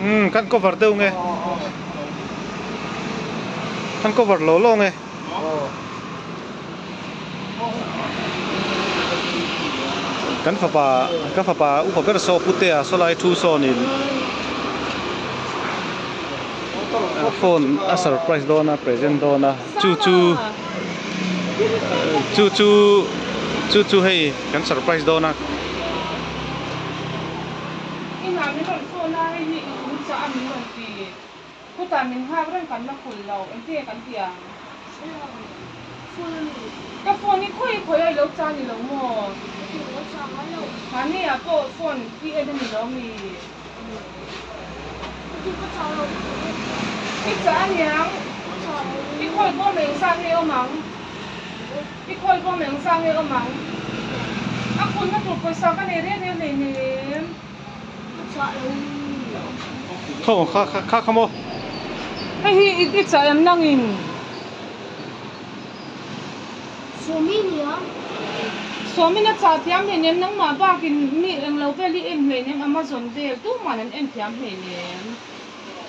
Umm kan cover deuh nge kan cover lo lo nge. Kan fapa ka fapa upa ber saw putea saw lai thu sawnin phone a surprise dawn a present dawn a chu chu chu chu chu chu hei kan surprise dawn a. Khutah min nghak reng kan la khul lo, engtinge kan ti ang? Ka phone hi khawi khawi a i lo chah ni lo maw? Mahni ah pawh phone hi en a ni lo mi? I chah a niang, i khawi bawm eng zat nge awm ang? I khawi bawm eng zat nge awm ang? A khulna tur pawisa ka nei reng reng hleinem. Khaw kha kha kha kha maw. Hei hi i chah em nangin. Sawmi nia. Sawmin a chah thiam hleinem nangmah bakin mi englo vel hi en hleinem Amazon vel tuman an en thiam hleinem.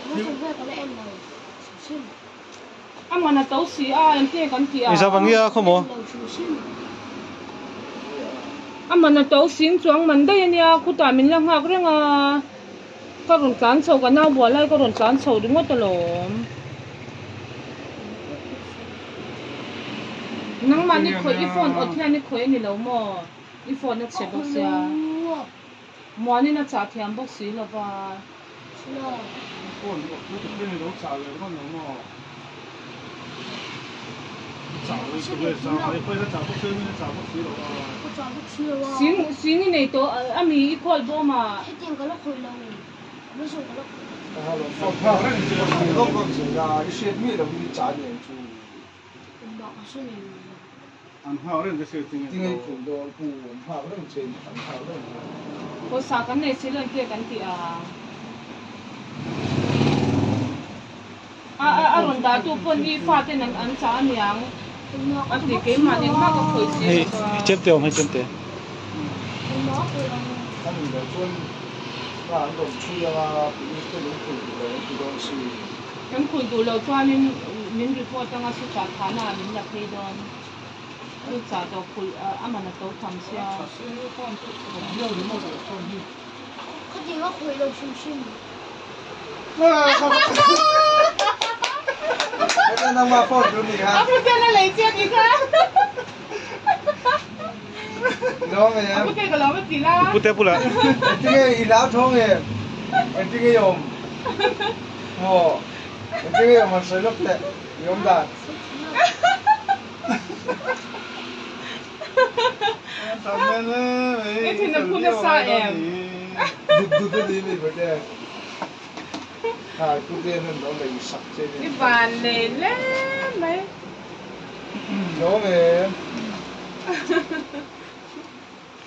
Amazon vel ka la en lo hrim hrim. A man a to si a, engtinge kan tih a? Izavang ia khaw maw? A man a to sing chuang man daih a nia, khutah min la nghak reng a, ka rawn tlan chho, ka nau bual lai ka rawn tlan chho ringawt alawm. Nangmah ni khawih i phone awt hian i khawih a ni lo maw? I phone a chhe bawk sia. Muanin a chah thiam bawk si lo va. Sing sing i nei tawh a mi i khawl bawm a. Pawisa kan nei si lo engtia kan tih a a rawn dah tu pawn i faten an an chah aniang a ti keimah engmah ka khawi si Hei lo a. chemte awm hei chemte. Kan khawi duh loh chuanin min report anga chutah thahna ah min la phei dawn. Chu chah tawh phulh a man a to tham sia. A puten a lei chiah ni kha. A pute ka lo va ti la. Pute bulah. I thin a phu nasa em? I van lei hle mai.